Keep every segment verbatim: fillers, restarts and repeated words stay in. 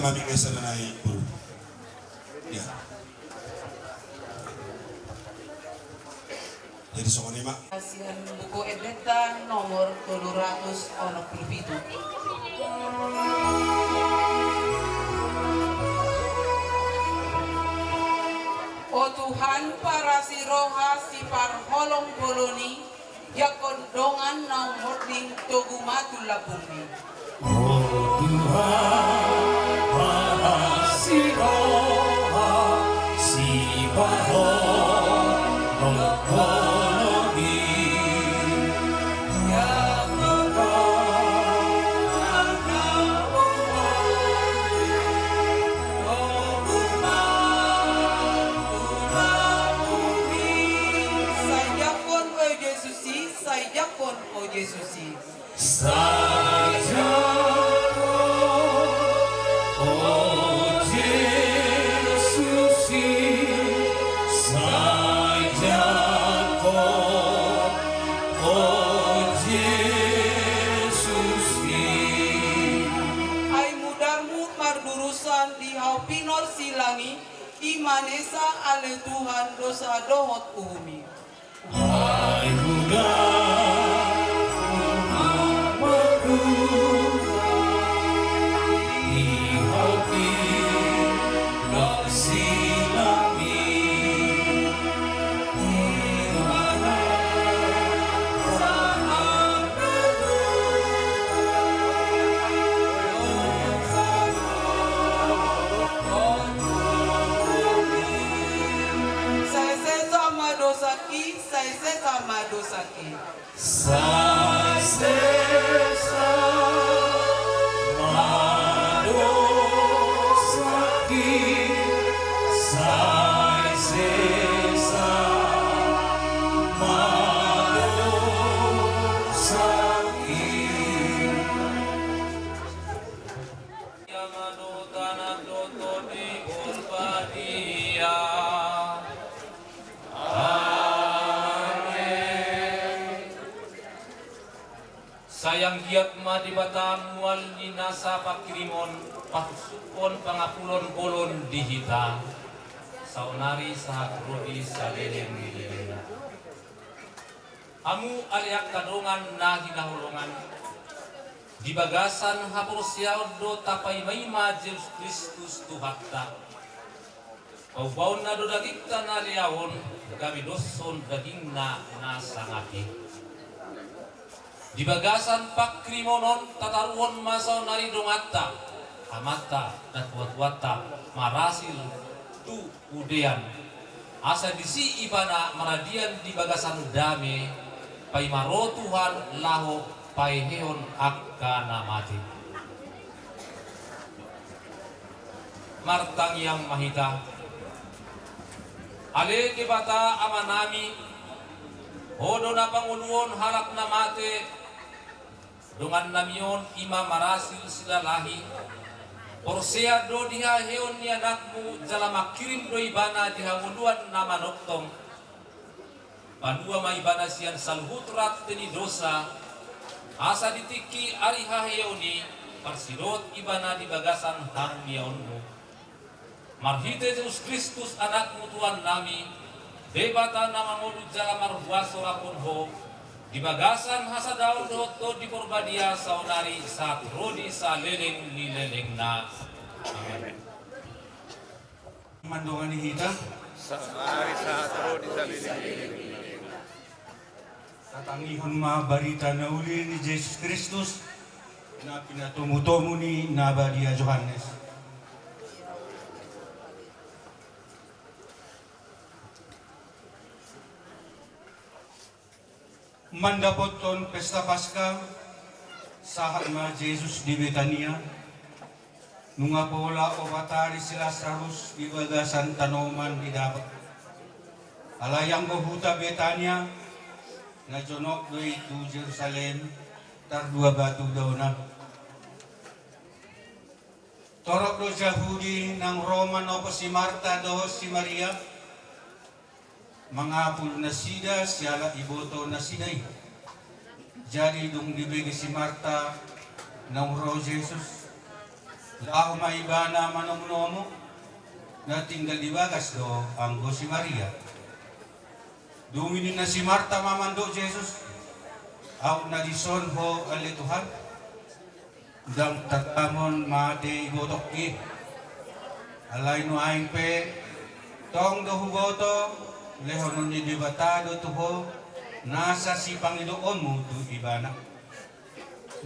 Kami ngeser nai, Bro. Ya. Jadi songon i ma. Sian Buku Endenta nomor tolu ratus onom pulu pitu. O Tuhan, parasi roha siparholong bolon i, jangkon dongan naung monding togu ma tu lambungmi. O Tuhan, parasi roha siparholong bolon i, jangkon dongan naung monding togu ma tu lambungmi. Sai jangkon, o Jesus i, sai jangkon, o Jesus i. Sai jangkon, o Jesus i, sai jangkon, o Jesus i. Ai mudarmu mardurusan di hau pinarsilang i, i ma nesa ale Tuhan dosa dohot uhum i. Ai mudarmu mardurusan di hau pinarsilang i, i ma nesa ale Tuhan dosa dohot uhum i. Sai sesa ma dosangki, sai sesa ma dosangki. Sai sesa ma dosangki, sai sesa ma dosangki. Ia ma dohot Anak dohot Tondi Porbadia. Amen. Sai anggiat ma Debata mual ni nasa pangkirimon, patuksokhon pangapulon bolon di hita, saonari sahat ro di saleleng ni lelengna. Hamu ale angka dongan na hinaholongan, di bagasan haporseaon do tapaimaima Jesus Kristus Tuhanta. Paupaonna do dagingta na leaon, gabe doshon dagingna na sangap i. Di bagasan pangkirimon on tataruhon ma saonari donganta, amanta, natuatuanta, Marasil tu Udean. Asa disi ibana maradian di bagasan dame, paima ro Tuhan laho pahehehon angka na mate. Martangiang ma hita. Ale Debata Amanami, Ho do na pangoluhon halak na mate, dongannami on i ma Marasil Silalahi, porsea do di haheheon ni anakmu jala mangkirim do ibana di hangoluan na manongtong. Palua ma ibana sian saluhut rante ni dosa, asa di tingki ari haheheon i parsidohot ibana di bagasan hamuliaonmu. Marhite Jesus Kristus Anakmu Tuhannami, Debata na mangolu jala marhuaso rap dohot Ho, di bagasan hasadaon dohot Tondi Porbadia saonari sahat ro di saleleng ni lelengna. Amen. Mandongani hita. Saonari sahat ro di saleleng ni lelengna. Tatangihon ma barita na uli ni Jesus Kristus, na pinatomutomu ni na badia Johannes. Mandapothon pesta Paska, sahat ma Jesus di Betania. Nunga pola opat ari si Lasarus di bagasan tanoman di daba. Alai anggo huta Betania na jonok do i tu Jerusalem, tardua batu daona. Torop do Jahudi naung ro manopo si Marta dohot si Maria, mangapul nasida siala iboto nasida i. Jadi dung dibege si Marta naung ro Jesus, Laho ma ibana manomunomu, na tinggal di bagas do anggo si Maria. Dung i ninna si Marta ma mandok Jesus: Aut na dison ho ale Tuhan, ndang tagamon mate ibotongki. Alai nuaeng pe, tong do huboto, lehonon ni Debata do tu ho nasa sipangidoonmu tu ibana.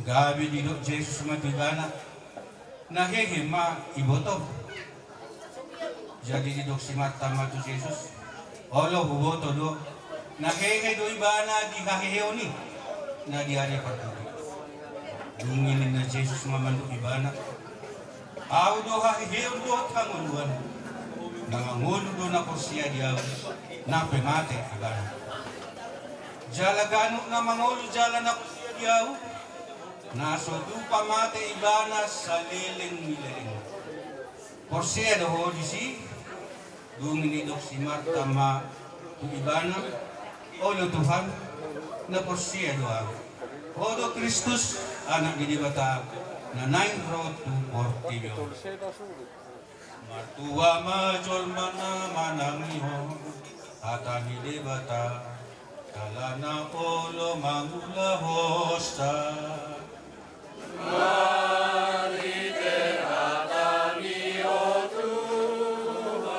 Gabe didok Jesus ma tu ibana: Na hehe ma ibotom. Jadi didok si Marta ma tu Jesus: Olo, huboto do, na hehe do ibana di haheheon i, na di ari parpudi. Dung i ninna Jesus ma mandok ibana: Ahu do haheheon dohot hangoluan. Na mangolu do na porsea di Ahu, nang pe mate ibana. Jala ganup na mangolu jala na porsea di Ahu, na so tupa mate ibana saleleng ni lelengna. Porsea do ho disi? Dung i didok si Marta ma tu ibana: Olo Tuhan, na porsea do ahu. Ho do Kristus, Anak ni Debata, na naeng ro tu portibi on. Martua ma jolma na manangihon hata ni Debata, alana olo mangulahonsa. Marhite hataMi, o Tuhan,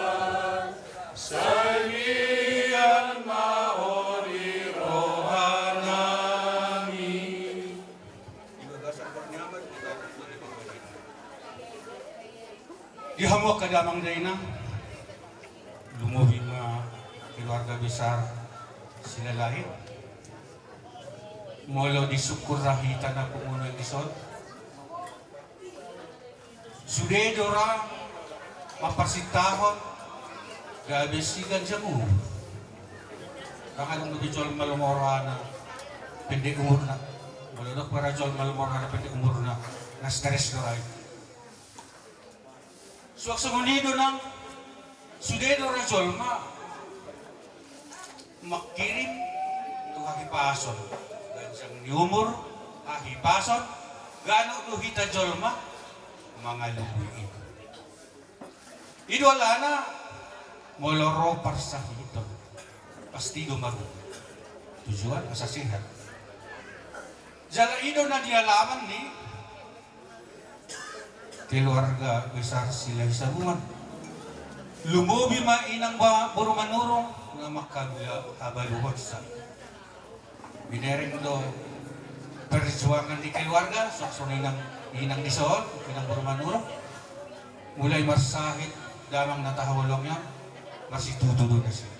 sai mian ma Ho di rohanami. Di hamu angka damang dainang, lumobi ma keluarga besar Silalahi. Molo disungkun ra hita na punguan dison, sude do ra mamparsintaon gabe siganjang umur. Ndang adong dope jolma lomo rohana pendek umurna. Molo adong pe ra jolma lomo rohana pendek umurna, na stres do ra i. Suang songon i do nang sude do ra jolma mangkirim tu hahipason, ganjang ni umur, hahipason, ganup do hita jolma mangalului i. I do alana molo ro parsahiton, pasti do marhite tujuan asa sehat. Jala i do na di alaman ni keluarga besar Silahisabungan. Lumobi ma inang ba-, boru Manurung na mangkaluahi habaluhonsa. Binereng do perjuangan ni keluarga, suang songon i nang inang dison, inang boru Manurung. Mulai marsahit damang na taholongi on, marsitutu do nasida.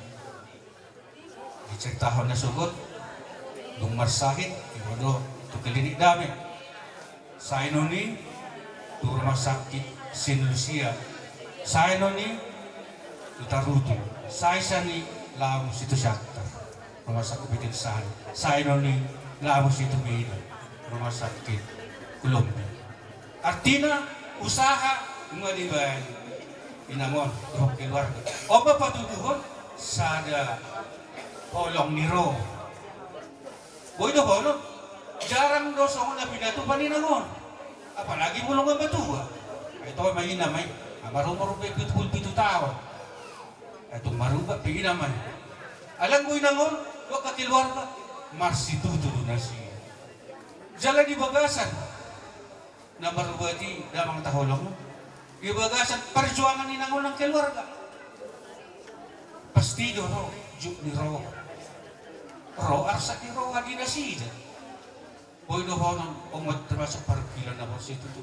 Diceritahon na sogot, dung marsahit, dibaen do tu klinik dame. Saingon i tu rumah sakit Saint Lucia. Saingon i tu Tarutung. Saisa ni laho muse tu Siantar, rumah sakit Pitik Sari. Saingon i laho muse tu Medan, rumah sakit Columbia. Artina, usaha nunga dibaen inang on dohot keluarga. On ma patuduhon sada holong ni roha. Boi do holong, jarang do songon na pinatupa ni inang on. Apalagi molo nunga matua. Ai toe ma inang ma i, na marumur pe pitu pulu pitu taon. Ai tung marubak pe inang ma i. Alai anggo inang on dohot keluarga, marsitutu do nasida. Jala di bagasan na marubat i damang taholongi on, di bagasan parjuangan ni inang on nang keluarga, pasti do ro jut ni roha. Ro arsak ni roha di nasida. Boi dohonon on ma termasuk parungkilon na marsitutu.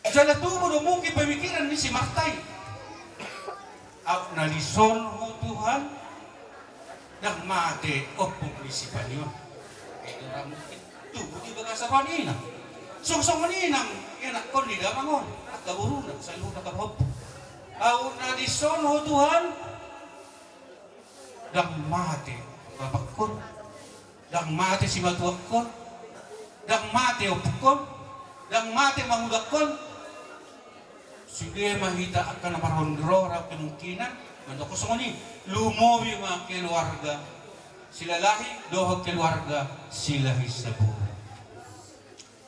Jala tubu do mungkin pemikiran ni si Marta i. Aut na dison ho Tuhan, ndang mate ompung ni sipaneon. I do ra mungkin tubu di bagasan roha ni inang. Suang songon i nang ianakkon ni damang on, angka boruna, saluhutna angka pahompu. Aut na dison ho Tuhan, ndang mate bapakkon, ndang mate simatuakkon, ndang mate ompungkon, ndang mate mangudakkon. Sude ma hita angka na marhon ni roha, ra kemungkinan mandok songon i. Lumobi ma keluarga Silalahi dohot keluarga Silahisabungan.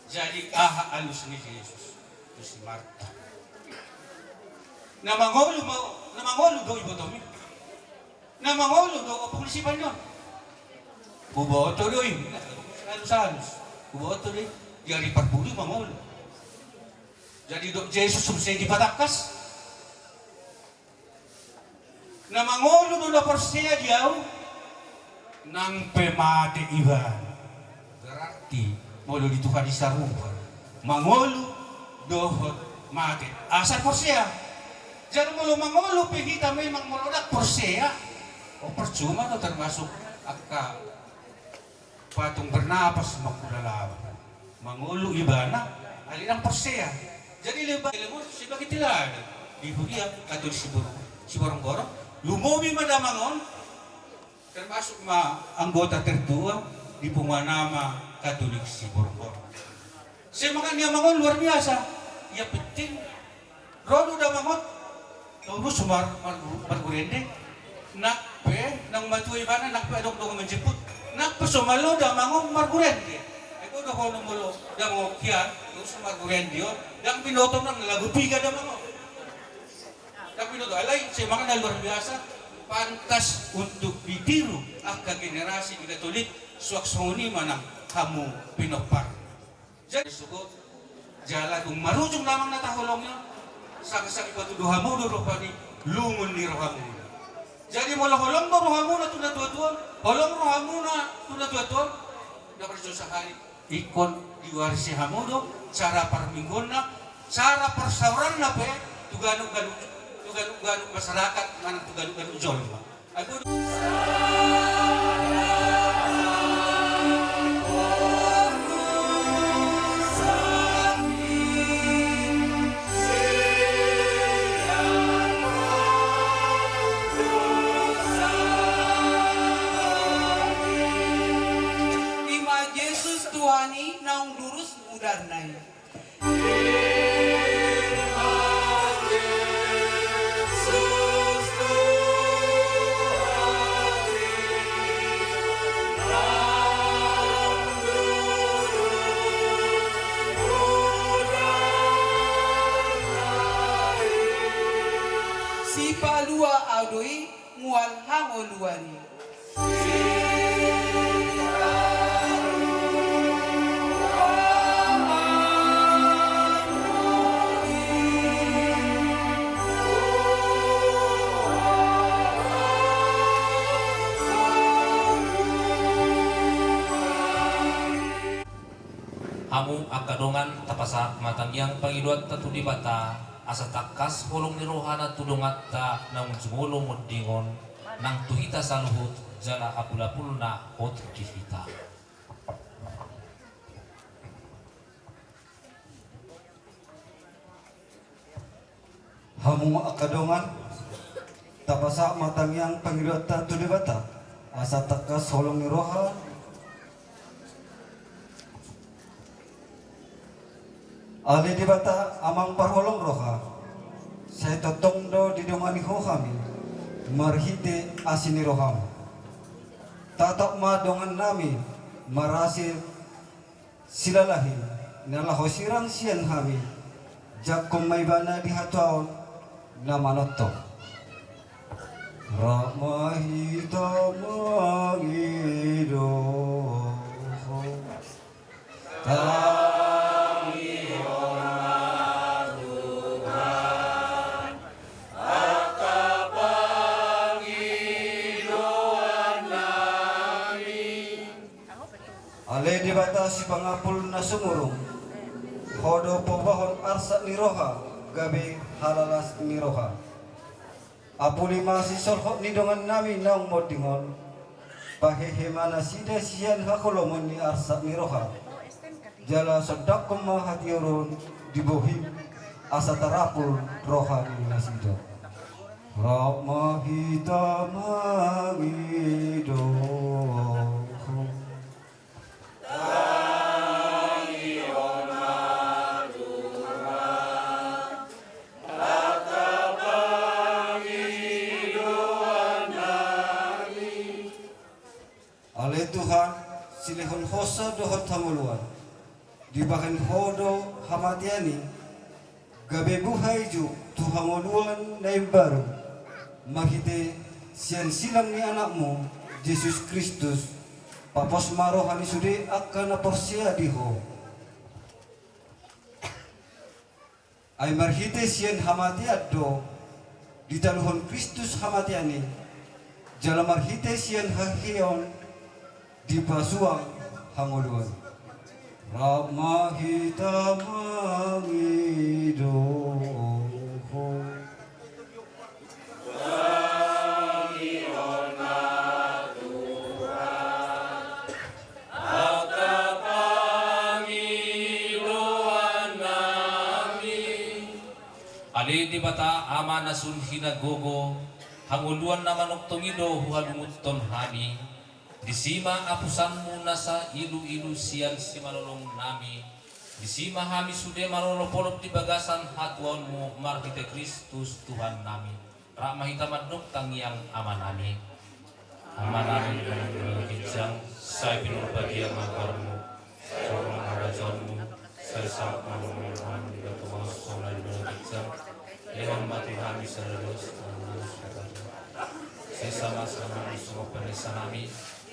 Jadi aha alus ni Jesus? Si Marta. Na mangolu ma, na mangolu do ibotomi. Na mangolu do ompung ni si Pani on. Huboto do i. Alus-alus. Huboto do i. Di ari parpudi mangolu. Jadi didok Jesus, muse dipatangkas. Na mangolu do na porsea di Ahu, nang pe mate ibana. Berarti molo di Tuhan i sarupa mangolu dohot mate asa porsea. Jala molo mangolu pe hita memang molo ndang porsea, o, percuma do termasuk angka patung bernapas mangkudalawa. Mangolu ibana, alai ndang porsea. Jadi lebar, lebar sebagai teladan di huria Katolik Sibor-, Siborongborong. Lumobi ma damang on, termasuk ma anggota tertua di punguan ama Katolik Siborongborong. Semangatna damang on luar biasa. Ia penting ro do damang on, torus mar-, mar-, marguru ende. Nang pe naung matua ibana, nang pe adong dongan manjemput, nang pe so malo damang on marguru ende. Ai boi do ho molo damang on hian, torus marguru ende on, ndang binoto nang lagu piga damang on. Ndang binoto, alai semangatna luar biasa, pantas untuk ditiru angka generasi di Katolik, suang songon i ma nang hamu pinompar. Jadi, syukur, jala dung marujung damang na taholongi on, sangkap-sangkap patudu hamu do rupani lungun ni rohamuna. Jadi, molo holong do rohamuna tu natuatua on, holong rohamuna tu natuatua on, na parjolo sahali ingkon diwarisi hamu do cara parmingguonna, cara parsaoranna pe tu ganup-ganup, tu ganup-ganup masyarakat, manang tu ganup-ganup jolma. Ima Jesus Tuhan i naung lurus mudarna i. Sipalua Ahu do i, mual hangoluan i. Hamu angka dongan, tapasahat ma tangiang pangidoanta tu Debata, asa tangkas holong ni rohana tu donganta naung jumolo monding on, nang tu hita saluhut, jala apul-apulna hot di hita. Hamu angka dongan, tapasahat ma tangiang pangidoanta tu Debata, asa tangkas holong ni roha. Ale Debata, Amang parholong roha, sai tongtong do didongani Ho hami marhite asi ni roham. Tatap ma dongannami marasi Silalahi, na laho sirang sian hami, jangkon ma ibana di hatuaon na manongtong. Rap ma hita mangido. Tangihon ma Tuhan angka pangidoannami. Ale Debata sipangapul na sumurung, Ho do paubahon arsak ni roha gabe halalas ni roha. Apuli ma sisolhot ni dongannami naung monding on, pahehe ma nasida sian haholomon ni arsak ni roha. Jala sondangkon ma hatiuron di bohim, asa tarapul roha ni nasida. Rap ma hita mangido. Tangihon ma Tuhan angka pangidoannami. Ale Tuhan, silehonhonsa dohot hangoluan, dibahen Ho do hamatean i, Gabe buha ijuk tu hangoluan na imbaru, marhite sian silang ni Anakmu, Jesus Kristus, papos ma roha ni sude angka na porsea di Ho. Ai marhite sian hamatean do ditaluhon Kristus hamatean i, jala marhite sian haheheon dipasuang hangoluan. Rap ma hita mangido Ho. Ale Debata Ama na sun hinagogo, hangoluan na manongtong i do huhalungunhon hami. Disi ma apusanmu na sailuilu sian simalolong nami. Disi ma hami sude marolopolop di bagasan hatuaonmu marhite Kristus Tuhan nami. Rap ma hita mandok tangiang Amanami. Amanami na ginjang, sai pinarbadia ma goarmu, jalo ma harajaonmu, sai saut ma lomo ni roham di banua tonga on songon na di banua ginjang. Lehon ma tu hami sada dos ni harajaon. Sesa ma sian hami songon panesanami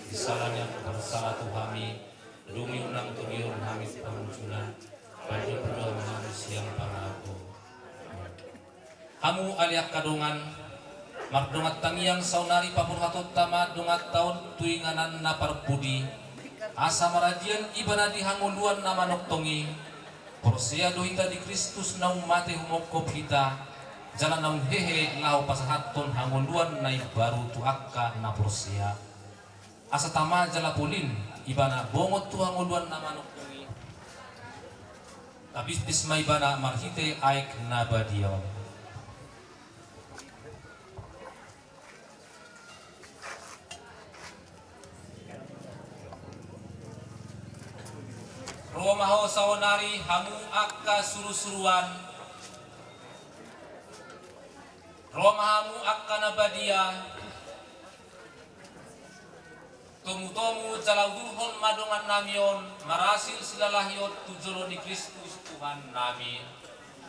di sala ni angka na marsala tu hami, dung i unang togihon hami tu pangunjunan, bahen ma roha nami sian pangago. Amen. Hamu ale angka dongan, mardongan tangiang saonari paborhatonta ma donganta on tu inganan na parpudi, asa maradian Ibana di hangoluan na manongtong i. Porsea do hita di Kristus naung mate humongkop hita, jala naung hehe laho pasahathon hangoluan na imbaru tu angka na porsea. Asa tama jala polin Ibana bongot tu hangoluan na manongtong i. Tapispis ma Ibana marhite aek na badia on. Ro ma ho saonari hamu angka surusuruan. Ro ma hamu angka na badia. Tomutomu jala udurhon ma dongannami on marasil silalahi on tu jolo ni Kristus Tuhannami.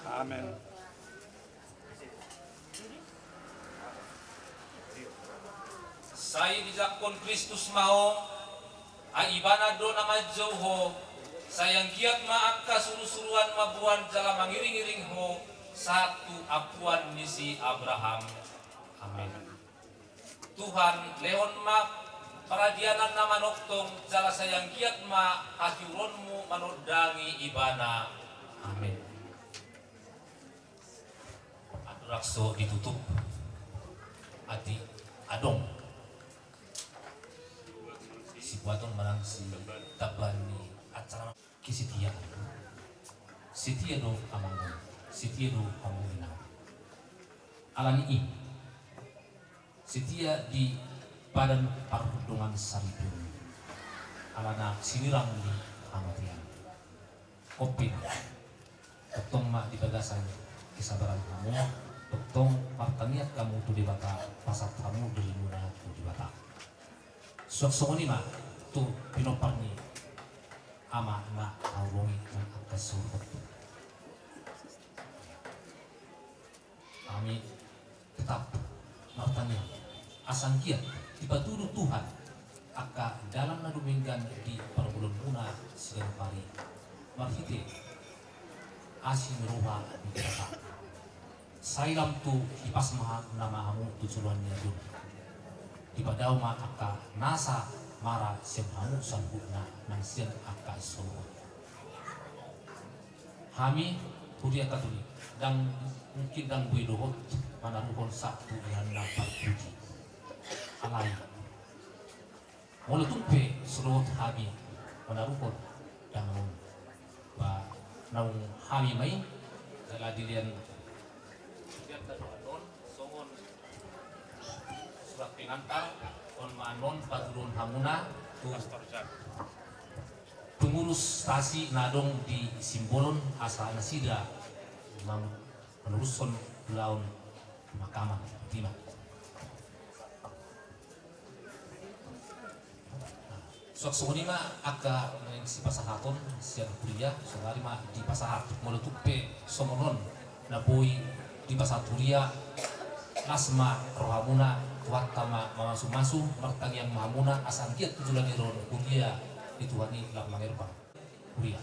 Amen. Sai dijangkon Kristus ma ho, ai Ibana do na manjou ho. Sai anggiat ma angka surusuruan mamboan jala mangiringiring ho sahat tu ampuan ni si Abraham. Amen. Tuhan, lehon ma paradianan na manongtong, jala sai anggiat ma hatiuronmu manondangi Ibana. Amen. Andorang so ditutup, atik adong sibuaton manang sitambahan ni acara. Kesetiaan. Setia do amang on, setia do hamu inang. Alani i, setia di padan pardongansaripeon, alana sinirang ni hamatean. Ompina, tongtong ma di bagasan kesabaran hamu, tongtong martangiang hamu tu Debata, pasahat hamu dirimuna tu Debata. Suang songon i ma tu pinompar ni Ama na hahurungi nang angka suhut. Hami tetap martangiang asa anggiat dipatudu Tuhan angka dalan na dumenggan di parngoluonmuna siganup ari marhite asi ni roha ni Debata. Sai lam tu hipas ma hamu tu joloan ni ari on. Dipadao ma angka nasa mara sian hamu saluhutna nang sian angka soluhut. Hami huria Katolik ndang mungkin ndang boi dohot manaruhon sahat tu inganan na parpudi. Alai molo tung pe so dohot hami manaruhon dangka on, ba naung hami ma i jala dilehon songon surat pengantar on ma annon patuduhon hamuna tu pengurus stasi na adong di Simbolon asa nasida mangurushon ulaon pemakaman. Botima. Suang songon i ma angka naeng sipasahaton sian huria, saonari ma dipasahat. Molo tung pe songon on Na boi dipasahat huria, las ma rohamuna, Tuhanta ma mamasumasu, martangiang ma hamuna asa anggiat tu joloan ni ari on huria ni Tuhan i laho mangerbang. Huria.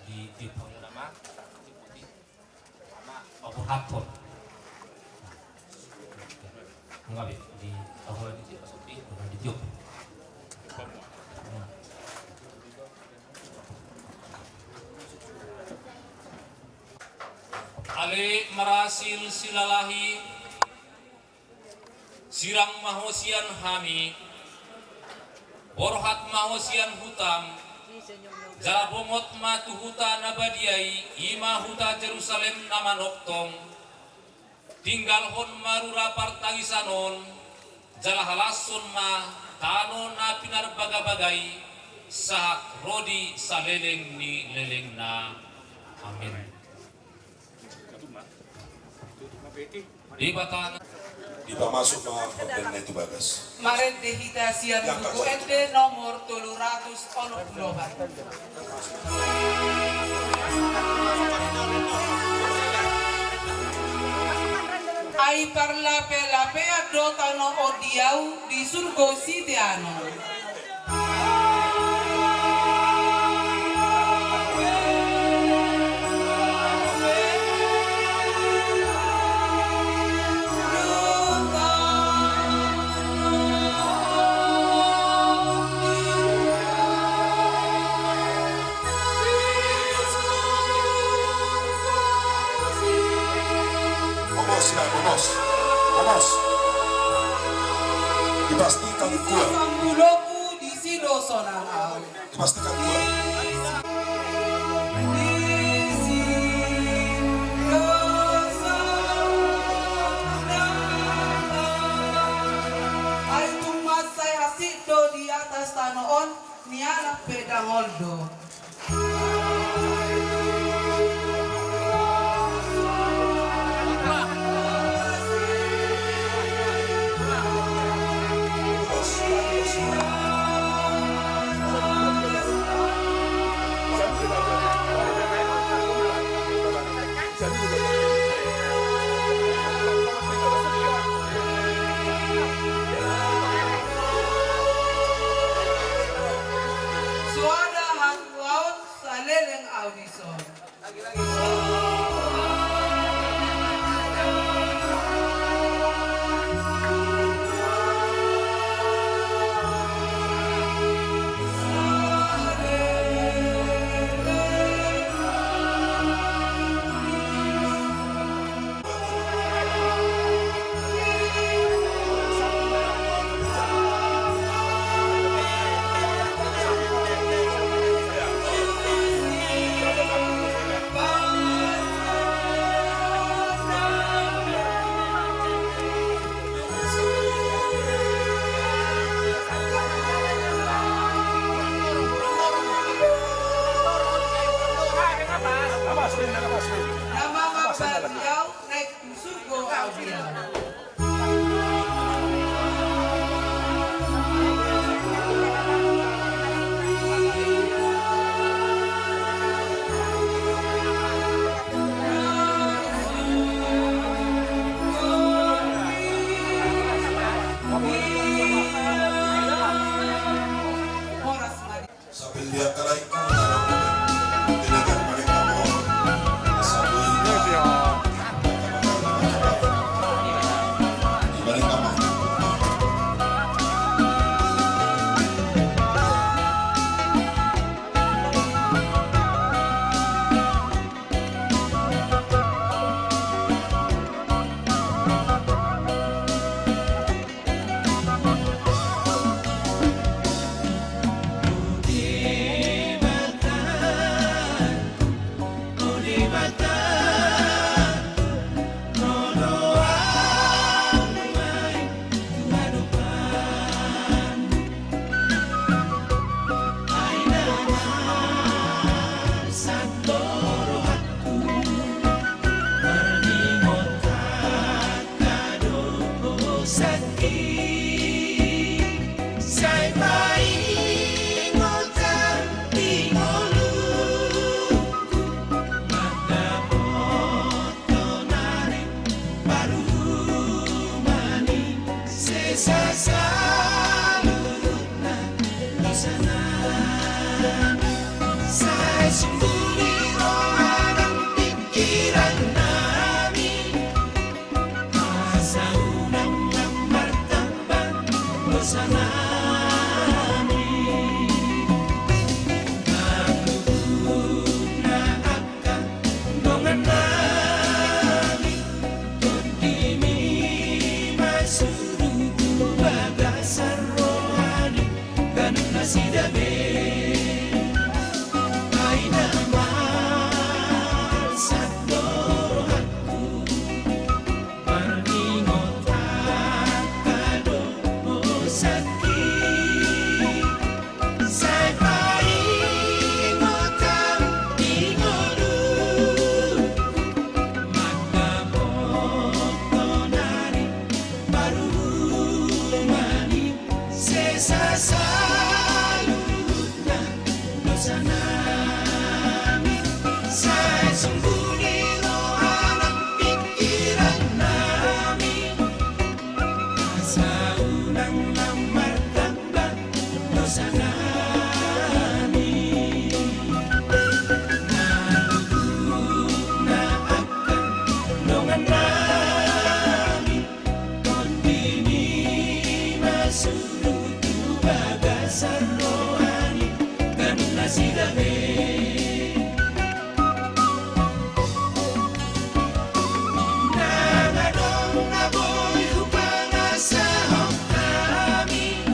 Di, di, nama, di putih. Nama, paborhathon. Nunga be, di, paborhathon di, di, di, di. Ale marhasil silalahi. Sirang ma ho sian hami, borhat ma ho sian hutam, jala bongot ma tu huta na badia i, i ma huta Jerusalem na manongtong. Tinggalhon ma rura partangisan on, jala halashon ma tano na pinarbagabaga i, sahat ro di saleleng ni lelengna. Amin. Dipata-, dipamasuk ma Onde na i tu bagas. Marende hita sian Buku Ende nomor tolu ratus onom pulu opat. Ai parlapelapean do tano on di ahu, di surgo siteanon. Bobos, ya, bobos. Bobos. Dipastikan kuat. Di si Sambulokku, di si do sonang ahu. Dipastikan kuat. Di si do sonang ahu. Ai tung mansai hansit do di atas tano on. Nialap pe dangol do. Soada hatua Dongan nami, tondimi ma suruh tu bagasan roha ni ganup nasida be. Nang adong na boi hupangasahon hami,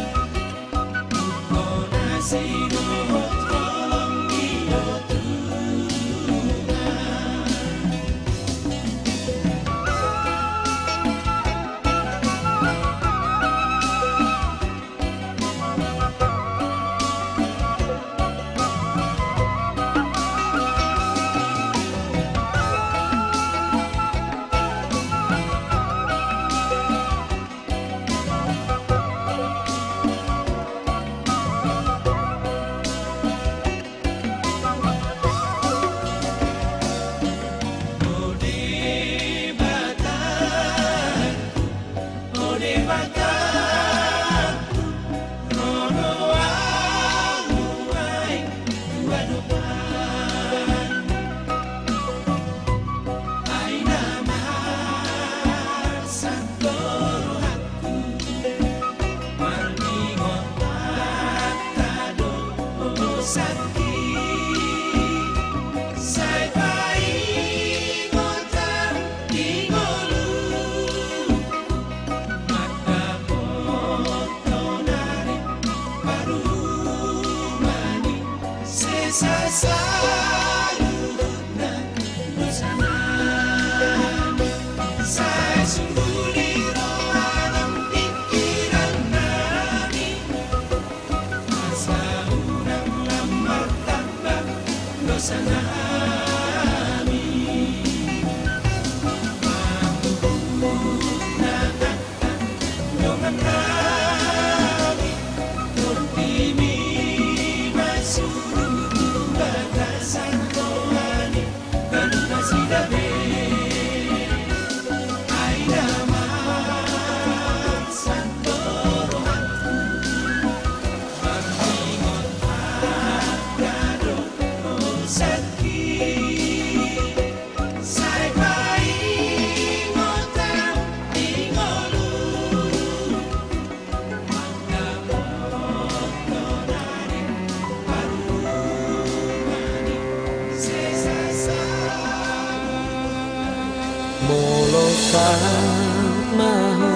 Molo sahat ma ho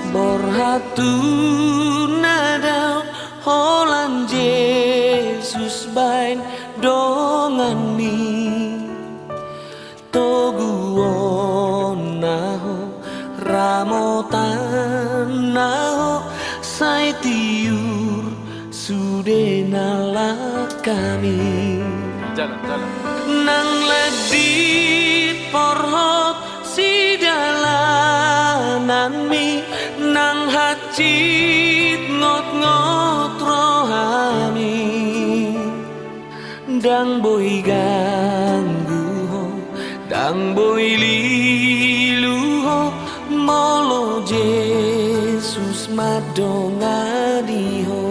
borhat tu na dao, holan Jesus baen donganmi. Toguonna ho, ramotanna ho, sai tiur sude na langkami. Jalan, jalan. Nang landit porhot sidalananmi, nang hansit ngotngot rohami. Ndang boi ganggu ho, ndang boi lilu ho, molo Jesus mandongani ho.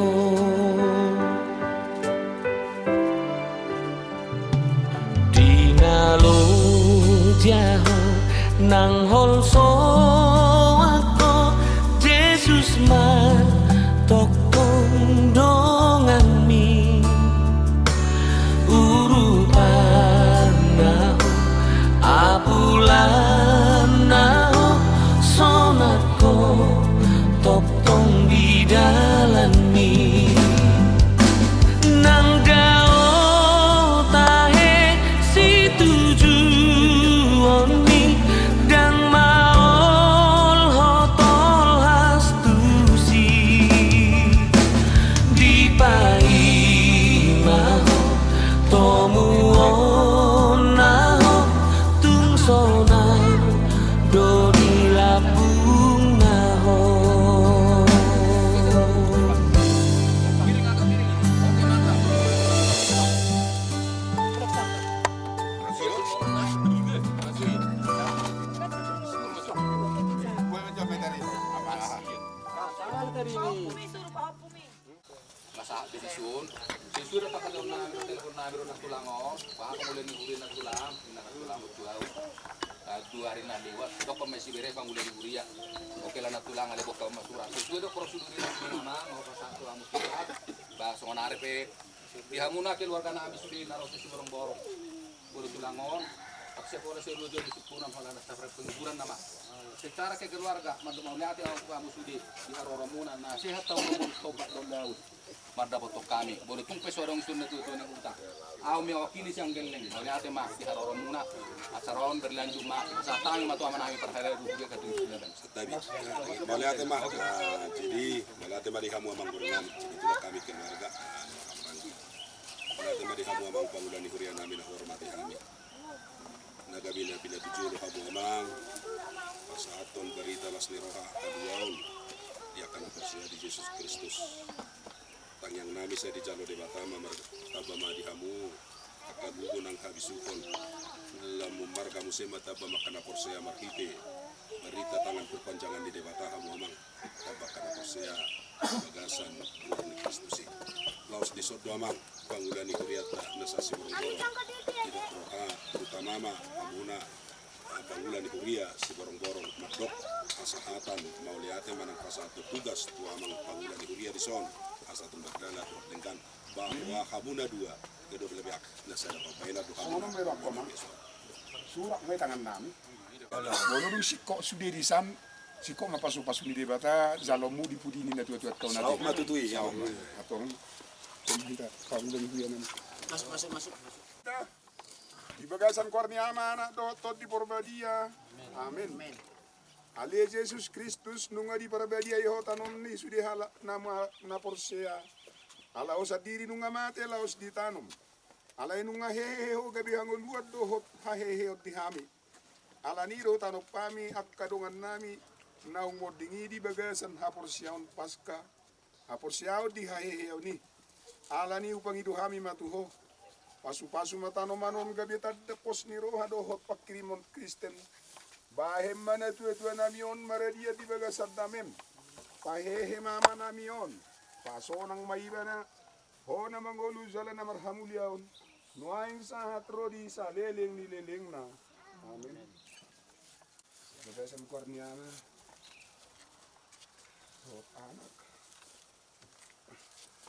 Di na loja ho, nang holsoan ho, Jesus ma tongtong donganmi. Urupanna ho, apulanna ho, sonang ho tongtong di dalanmi. Nang dao tahe situjuonmi, ndang maol ho tolhas tusi. Dipaima ho tomuonna ho, tung sonang do di lambungna ho. Masa di sun. Sesudah pakai daun nami, telepon nami, ro nang tulang on. Paha kemudian ni uri nang tulang, nang tulang tu au. Dua ari na lewat, dokkon ma sibere pangula ni huria. Oke lah na tulang ale bokka ma surat. Sesuai do prosedur ni nama, mau pasahat tu hamu surat. Bah, songon ari pe di hamuna keluarga nami sude na ro tu Siborongborong. Boru tulang on, akse pole seluruh jadi sukunan holan na sabar penghiburan nama. Secara kekeluarga, mandok mauliate au tu hamu sude di haroromuna, na sehat tahu, tobat don daun. Mardapothon hami, boru tung pe so adong isuna tu tu ni huta. Au mewakili sian gelleng, mauliate ma di haroromuna. Acara on berlanjut ma, sahat hami ma tu amanami parhalado dia katu isuna dan. Tabi. Mauliate ma. Ah, jadi mauliate ma di hamu amang boru nami. Jadi itulah kami keluarga. Ah, amang. Mauliate ma di hamu amang pangula ni huria nami na huhormati hami. Na gabe na pinatujolo hamu amang pasahathon barita las ni roha haluaon di angka na porsea di Jesus Kristus. Tangiang nami sai dijalo Debata ma mar-, tamba ma di hamu angka gogo nang habisuhon. Lam marga muse ma tamba ma angka na porsea marhite barita tangan perpanjangan ni Debata hamu amang. Tamba angka na porsea bagasan goar ni Kristus i. Laos dison do amang pangula ni hurianta na sa Siborongborong. Didok roha utama ma hamuna pangula ni huria Siborongborong mandok pasahatan mauliate manang pasahathon tugas tu amang pangula ni huria dison. Asa tung bagdala tu denggan bahwa hamuna dua kedua belah pihak na sada pambahenan do hamu. Songon on ma i do amang. Surat ma i tangan nami. Molo dung singkop sude disan, singkop ma pasupasu ni Debata, jaloonmu di pudi ni natuatua tona. Saut ma tutu i. Saut ma. Antong. Pangula ni huria nami. Masuk, masuk, masuk. Di bagasan goar ni Ama, Anak dohot Tondi Porbadia. Amen. Ale Jesus Kristus, nunga diparbadiai ho tanom ni sude halak na ma-, na porsea. Ala ho sandiri nunga mate laos ditanom. Alai nunga hehe ho gabe hangoluan dohot haheheon di hami. Alani do tanom hami angka dongan nami naung monding i di bagasan haporseaon Paska, haporseaon di haheheon i. Alani hupangido hami ma tu ho. Pasupasu ma tanoman on gabe tanda pos ni roha dohot pangkirimon Kristen. Bahen ma natuatua nami on maradian di bagasan dame. Pahehe ma amanami on. Pasonang ma ibana. Ho na mangolu jala na marhamuliaon, nuaeng sahat ro di saleleng ni lelengna. Amen. Bagasan goar ni Ama, dohot Anak,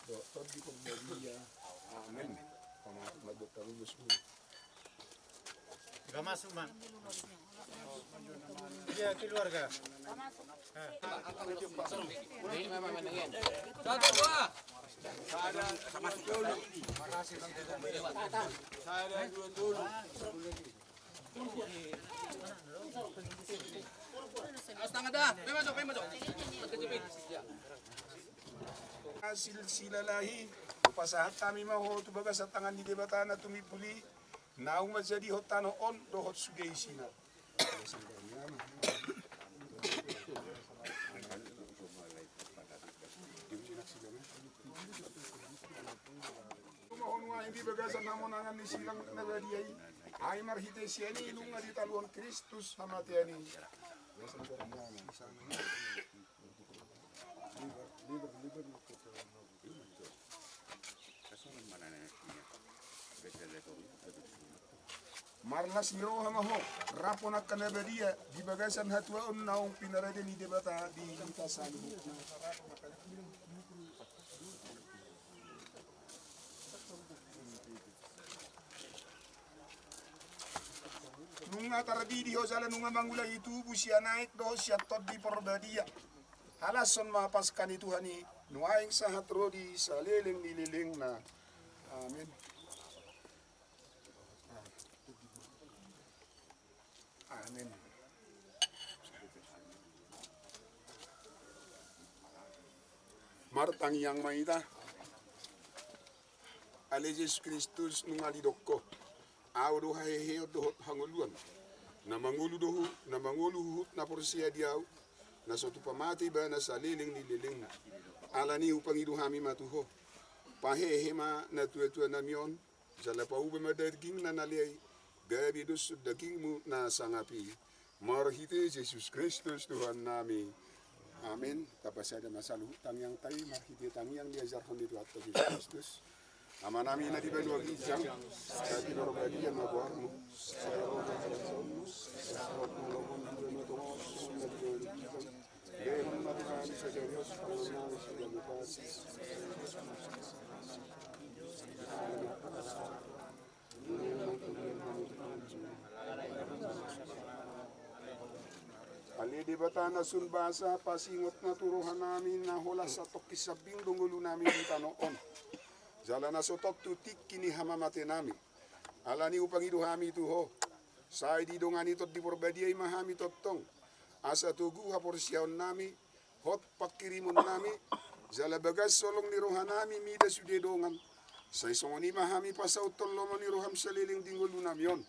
dohot Tondi Porbadia. Amen. Pamatu ma dohot tarubus. Nggak masuk, Mak. Iya, keluarga. Satu, dua. Sada, dua, tolu. Awas tangan dah. Main masuk, main masuk. Silsilah lahi, hupasahat hami ma ho tu bagasan tangan ni Debata na tumimbul i. Naung manjadihon tano on dohot sude isina. Nuaeng di bagasan hamonangan ni silang na badia i, ai marhite sian i nunga ditaluhon Kristus hamatean i. Marlas ni roha ma ho, rap angka na badia, di bagasan hatuaon naung pinarade ni Debata di hita saluhutna. Nunga tardidi ho jala nunga mangulangi tubu sian Aek dohot sian Tondi Porbadia. Halashon ma Paska ni Tuhan i, nuaeng sahat ro di saleleng ni lelengna. Amen. Amen. Martangiang ma hita. Ale Jesus Kristus, nunga didok ho, Ahu do haheheon dohot hangoluan. Na mangolu do hu-, na mangolu huhut na porsea di Ahu, na so tupa mate ibana saleleng ni lelengna. Alani hupangido hami ma tu ho. Pahehe ma natuatua nami on, jala pauba ma dagingna na lea i gabe doshon dagingmu na sangap i. Marhite Jesus Kristus Tuhannami. Amen. Tapasada ma saluhut tangiangta i marhite tangiang diajarhon ni Tuhanta Jesus Kristus. Amanami na di banua ginjang, sai pinarbadia ma goarmu, sai ro ma harajaonmu, sai sahat ma lomo di banua tonga on songon na di banua ginjang. Lehon ma tu hami sadari on panganon nami siganup ari. Ale Debata na sun basa, pasingot ma tu rohanami na holan satongkin sambing do ngolunami di tano on. Jala na so tontu tingki ni hamamatenami. Alani i hupangido hami tu Ho. Sai didongani Tondi Porbadia i ma hami tongtong. Asa togu haporseaonnami, hot panghirimonnami, jala bagas holong ni rohanami mida sude dongan. Sai songon i ma hami pasauthon lomo ni roham saleleng di ngolunami on.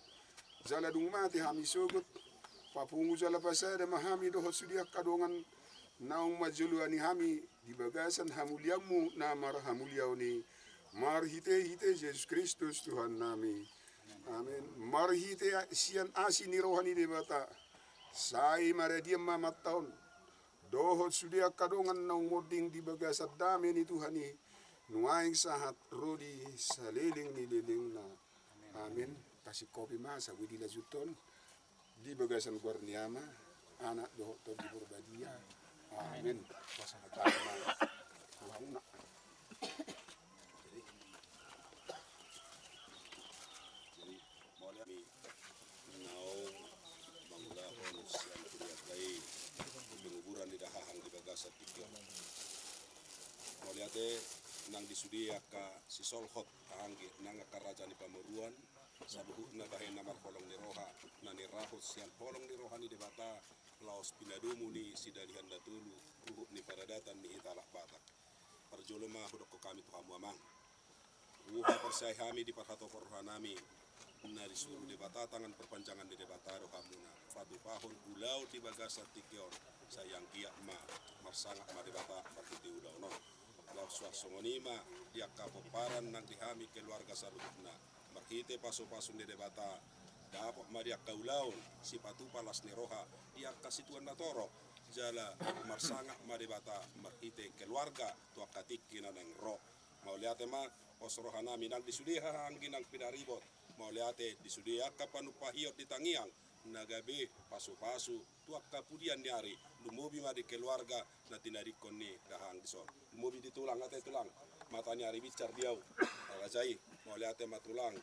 Jala dung mate hami sogot, papungu jala pasada ma hami dohot sude angka dongan naung manjoloani hami di bagasan hamuliaonmu na marhamuliaon i, marhitehite Jesus Kristus Tuhannami. Amen. Marhite sian asi ni roha ni Debata, sai maradian ma amanta on dohot sude angka dongan naung monding di bagasan dame ni Tuhan i, nuaeng sahat ro di saleleng ni lelengna. Amen. Pasingkopi ma, sabue dilanjuthon di bagasan goar ni Ama, Anak dohot Tondi Porbadia. Amen. Pasahat ma. Jadi, mauliate ma naung mangulahon sian kuliah i penguburan ni dahahang di bagasan tingki on. Mauliate nang di sude angka sisolhot, anggi nang angka raja ni pamoruon, saluhutna bahen na marholong ni roha, na nirahut sian holong ni roha ni Debata, laos pinadomu ni Sidalihan Natolu, ruhut ni paradatan ni hita halak Batak. Parjolo ma hudokkon hami tu hamu amang. Huhaporseai hami di parhatopot rohanami, na disuru Debata tangan parpanjangan ni Debata do hamuna, patupahon ulaon di bagasan tingki on, sai anggiat ma marsangap ma Debata marhite ulaon on. Laos suang songon i ma di angka pomparan nang di hami keluarga saluhutna, marhite pasupasu ni Debata, dapot ma di angka ulaon sipatupa las ni roha di angka situan na torop, jala marsangap ma Debata marhite keluarga tu angka tingki na naeng ro. Mauliate ma, pos rohanami nang di sude haha anggi nang pinaribot. Mauliate di sude angka panumpahion di tangiang, na gabe pasupasu tu angka pudian ni ari, lumobi ma di keluarga na tinadingkon ni dahahang dison. Lumobi di tulang, ate tulang, mata ni ari binsar di ahu. Raja i, mauliate ma tulang,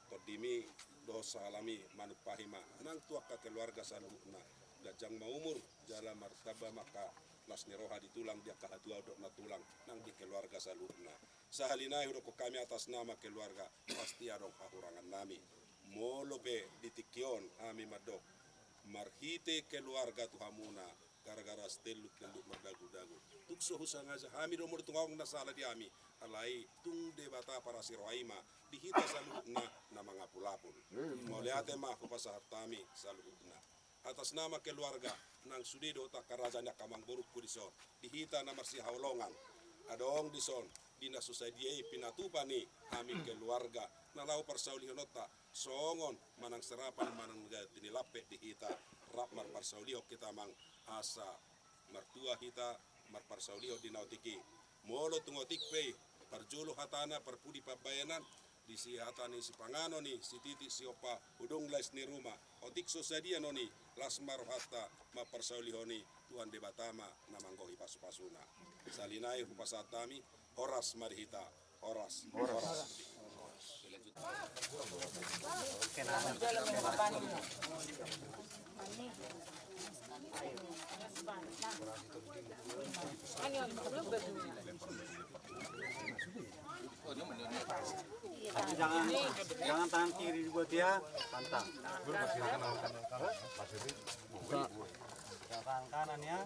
tondimi dohot sahalami manumpahi ma nang tu angka keluarga saluhutna. Ganjang ma umur, jala martamba ma angka las ni roha di tulang, di angka hatuaon dohot nantulang, nang di keluarga saluhutna. Sahali nai hudokkon hami atas nama keluarga, pasti adong hahurangannami. Molo pe di tingki on hami mandok, marhite keluarga tu hamuna, gara-gara sitelluk-telluk mardagu-dagu. Tung so husangaja hami do molo tung adong na sala di hami, alai tung Debata parasi roha i ma di hita saluhutna na mangapul-apul. Mauliate ma hupasahat hami saluhutna. Atas nama keluarga, nang sude dohot angka raja ni angka amangborungku dison, di hita na marsihaholongan, adong dison di na so sadia i pinatupa ni hami keluarga na laho parsaulihononta, songon manang serapan manang na tinilap pe di hita, rap marparsaulihon hita amang, asa martua hita marparsaulihon di na otik i. Molo tung otik pe i, parjolo hatana parpudi pambahenan, disi hata ni sipanganon i, sititi siompa, hudung lais ni ruma, otik so sadia non i, las ma rohanta mamparsaulihon i, Tuhan Debata ma na manggohi pasupasuna. Sahali nai hupasahat hami, horas ma di hita. Horas. Horas. Tapi jangan, jangan tangan kiri dibuat ya, pantang. Tangan kanan ya.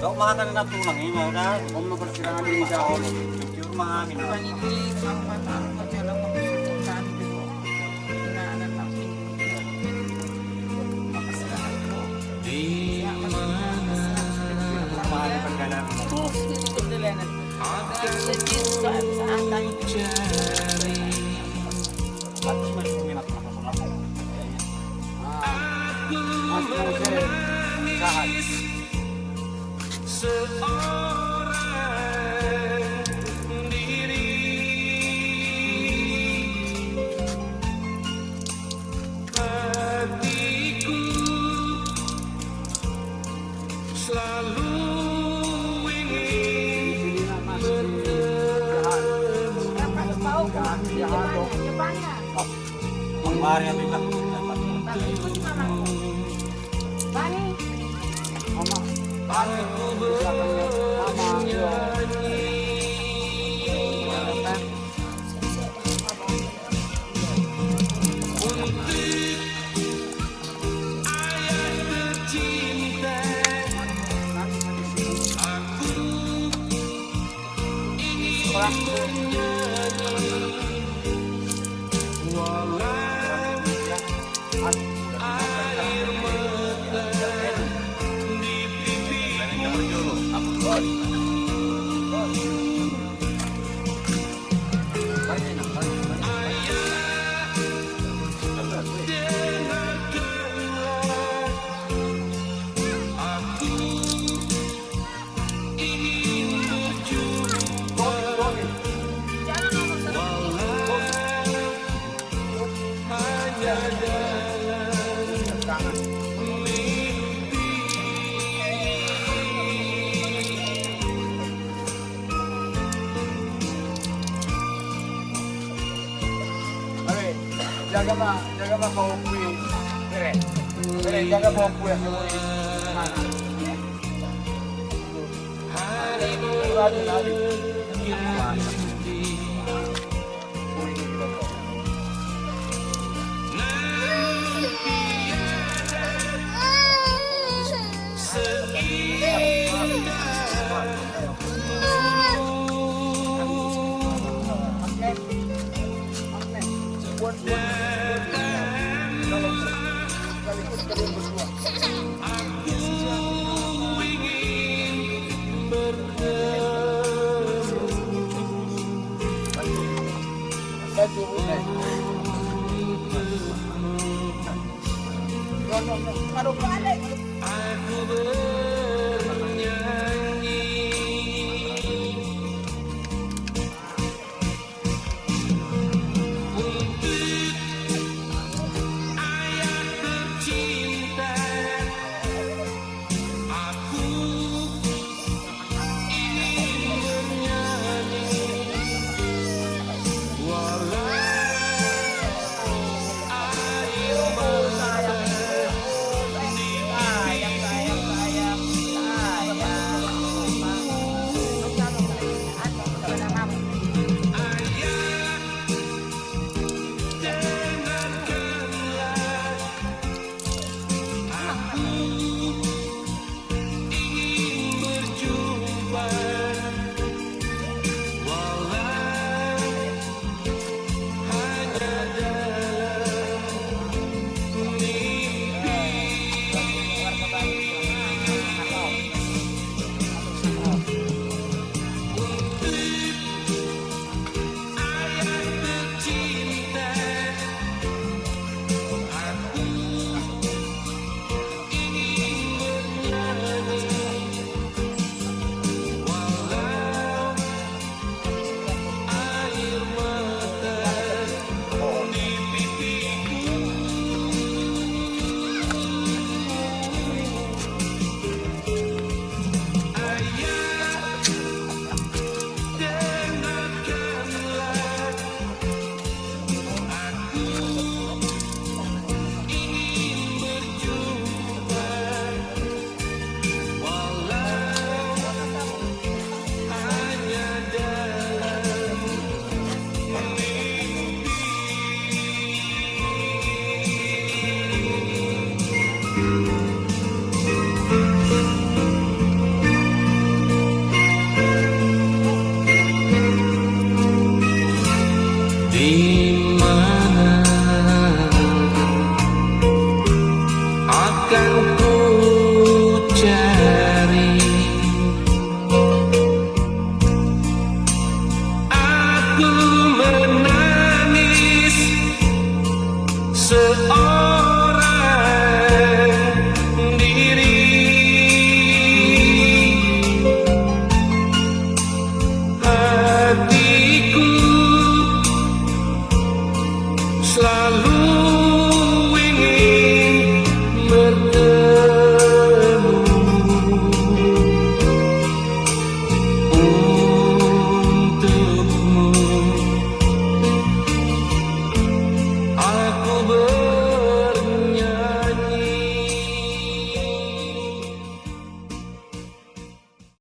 Dok ma hata ni na tulang i ma da. Om ma persidangan i ma da. Jujur ma hami na. Jaga ma, jaga ma pahompu i. Bere. Bere, jaga pahompu i. Mana? Aduh, aduh. Di mana akan ku cari? Aku menangis seorang